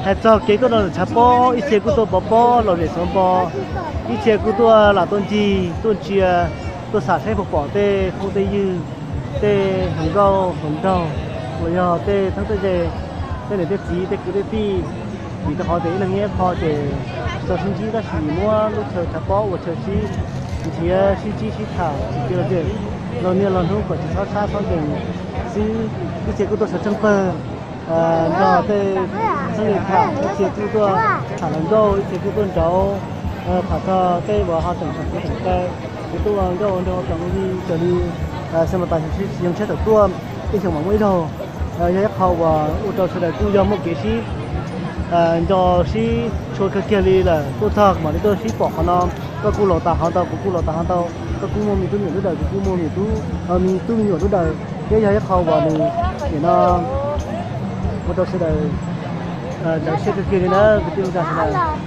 Hais txog kev tuaj no tshav pob, ib txhia kuj tuaj pov pob los zem xuav npo, ib txhia kuj tuaj lam tuaj ncig tuaj ntsia, tuaj xam saib puas pom tej phooj tej ywg, tej hluas nkauj hluas nraug, los yog tej txheeb tej ze, tej niam tej txiv tej kwv tej tij. Vim rau qhov tias ib leeg nyob ib qho ces tsis tau sib ntsib tab sis muab lub chaw tshav pob ua chaw sib nrhiav sib ntsib sib tham tsis cia los zem, los niaj los hnub kom tsis txhob tshab txhob nkees xwb. Ib txhia kuj tuaj sawv tseej pawg nrog tej txheeb ze tham, ib txhia kuj tuaj tham hluas nkauj, ib txhia kuj tuaj nraud tham txog tej uas ho tseem tseem kuv tseem kaw, kuv tuaj ua nkauj ua nraug ua ploos ua vij raws li xeem Mos Tais tsis yeej tshiab thaum tuaj, ib xyoos mam muaj ib zaug. Yog ib qho uas ua rau sawv daws kuj yog muaj kev sib nco sib tshua kawg kiag li lawm. Tuaj txog mam li tuaj sib pom qhov no, koj kuj los tas qhov ntau, kuv kuj los tas qhov ntau, koj kuj muaj me tub me nyuam lub daws, kuv kuj muaj me tub me nyuam lub daws, thiab yog ib qho uas nws nim no ua rau sawv daws ntxhov siab kawg kiag li na kwv tij neej tsa sawv daws.